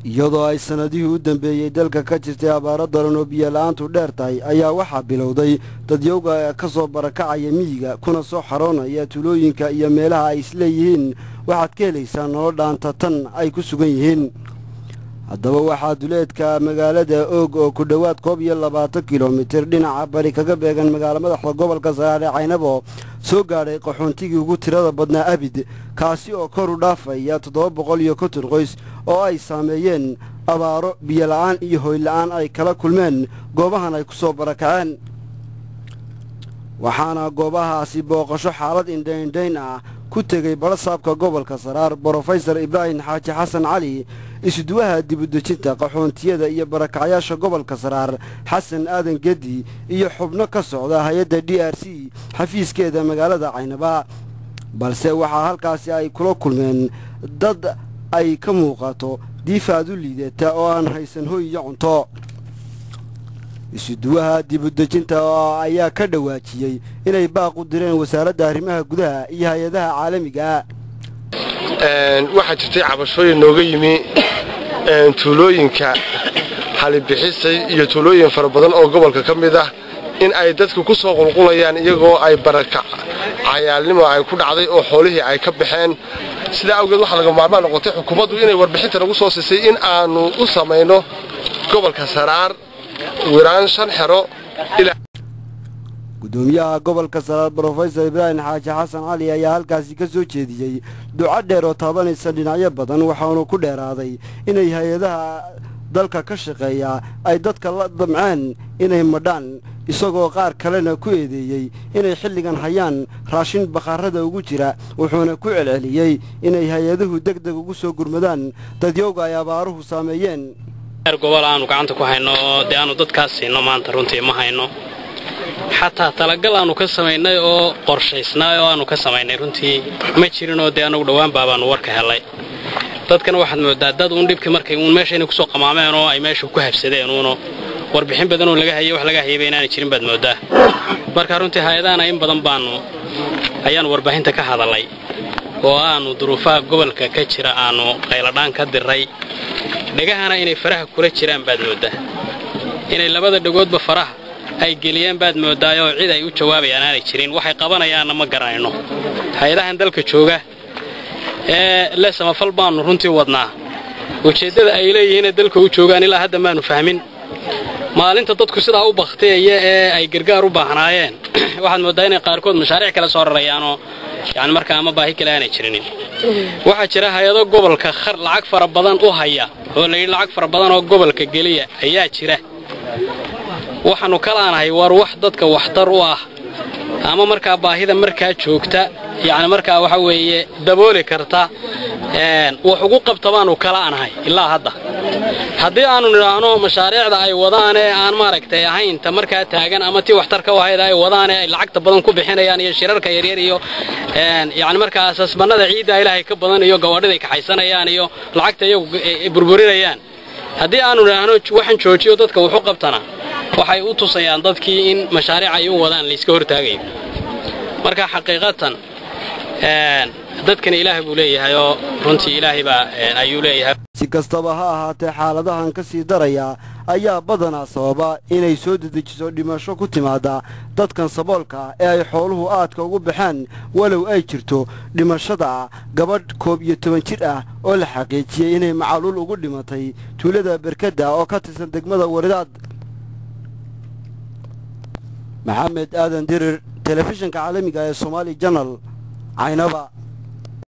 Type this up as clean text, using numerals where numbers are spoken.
Iyadoo ay sanadihii u dambeeyey dalka ka jirtay abaaro daran oo biyo-la-aantu dheer tahay, ayaa waxaa bilowday dadyowga ka soo barakacaya miyiga kuna soo xaroonaya tuulooyinka iyo meelaha ay isleeyihiin waxaad ka helaysaa nolol dhaanta tan ay ku sugan yihiin. Haddaba waxaa duleedka magaalada Oog oo ku dhowaad 21 kilomitir dhinaca bari kaga beegan magaalo madaxda gobolka Saraar ee Caynabo soo gaadhay qaxoontigii ugu tirada badnaa abid, kaasi oo kor u dhaafaya 750 qoys oo ay saameeyeen abaaro, biyo-la-aan iyo hoyla-aan ay kala kulmeen goobahan ay ku soo barakaceen. Waxaana goobahaasi booqasho xaalad indhaindhayn ah ku tegey barasaabka gobolka Saraar, Brofesor Ibraahim Xaaji Xasan Cali, isuduwaha dibudejinta qaxoontiyada iyo barakacyaasha gobolka Saraar, Xasan Aadan Gedi, iyo xubno ka socda hay-adda DRC xafiiskeeda magaalada Caynaba. Balse waxaa halkaasi ay kula kulmeen dad ay ka muuqato diifaad u liidata oo aan haysan hoy iyo cunto. Isuduwaha dibudejinta ayaa ka dhawaajiyey inay baaq u direen wasaaradda arrimaha gudaha iyo hay-adaha caalamiga. Waxaa jirtay cabashooyin nooga yimi tuulooyinka Xalibixisay iyo tuulooyin fara badan oo gobolka ka mid ah in ay dadku ku soo qulqulayaan iyagoo ay barakac cayaalnimo ay ku dhacday oo xoolihii ay ka baxeen. Sidaa awgeed waxaa laga maarmaan noqotay xukuumaddu inay warbixinta nagu soo siisay in aanu u samayno gobolka Saraar wiraan 5 xero. Gudoomiyaha gobolka Saraar, Brofesor Ibraahim Xaaji Xasan Cali, ayaa halkaasi ka soo jeediyey duco dheer oo taabanaysa dhinacyo badan, waxaanu ku dheeraaday inay hay-adaha dalka ka shaqeeya ay dadka la damceen inay madhaan, isagoo qaar kalena ku eedeeyey inay xilligan hayaan raashin bakhaarada ugu jira. Wuxuuna ku celceliyey inay hay-aduhu deg deg ugu soo gurmadaan dadyowga ay abaaruhu saameeyeen. Gobol aanu gacanta ku hayno oo dee aanu dadkaas siino maanta runtii ma hayno. Xataa talagal aanu ka samaynay oo qorshaysnaay oo aanu ka samaynay runtii ma jirinoo dee anagu dhowaan baabaanu warka helay. Dadkana waxaad moodaa dad uun dhibkii markay uun meeshayna kusoo qamaameen oo ay meesha ku habsadeen uuno warbixin badan oo laga hayay, wax laga hayayba inaanay jirin baad moodaa. Marka runtii hay-adahana in badan baanu ayaanu warbaahinta ka hadalay oo aanu duruufaha gobolka ka jira aanu qayladhaan ka diray. Dhegahana inay faraha kula jiraan baad mooddaa, inay labada dhegoodba faraha ay geliyeen baad mooddaayoo cid ay u jawaabayaan aanay jirin, waxay qabanayaanna ma garanayno. Hay-adahan dalka jooga ee le samafal baannu runtii wadnaa, ujeeddada ay leeyihiinee dalka u joogaan ilaa hadda maanu fahmin. Maalinta dadku sidaa u bakhtiyaya ee ay gargaar u baahnaayeen waxaad mooddaa inay qaarkood mashaariic kale soo rarayaanoo yani markaa ama baahi kale aanay jirinin. Waxaa jira hay-ado gobolka lacag fara badan u haya oo layidhi lacag fara badan oo gobolka geliya ayaa jira. Waxaannu kalaanahay war wax dadka waxtar u ah ama markaa baahida markaa joogta yacni markaa waxa weeye dabooli karta wax ugu qabta baanu kalaanahay ilaa hadda. Haddii aanu nidhaahno mashaariicda ay wadaan ee aan maaragtay ahayn ta markaa taagan ama tii waxtarka u ahayd ay wadaan ee ay lacagta badan ku bixinayaan iyo shirarka yaryar iyo yacni markaa sasbannada ciidda ilaahay ka badan iyo gawaadhiday kaxaysanayaan iyo lacagta iyagu burburinayaan, haddii aanu nidhaahno waxaan joojiyo dadka waxu qabtana, waxay u tusayaan dadkii in mashaariic ay u wadaan layska hortaagayo. Marka xaqiiqatan dadkana Ilaahay buu leeyahay oo runtii Ilaahay baa ayuu leeyahay. Si kastaba ha ahaatee, xaaladahan ka sii daraya ayaa badanaa sababa inay soo dedejiso dhimasho ku timaada dadkan saboolka ah ee ay xooluhu aadka ugu baxeen, walow ay jirto dhimashada gabadh 11 jir ah oo la xaqiijiyey inay macaluul ugu dhimatay tuulada Berkadda oo ka tirsan degmada Waridaad. Maxamed Aadan Dirir, telefishinka caalamiga ee Somaali Channel, Caynaba.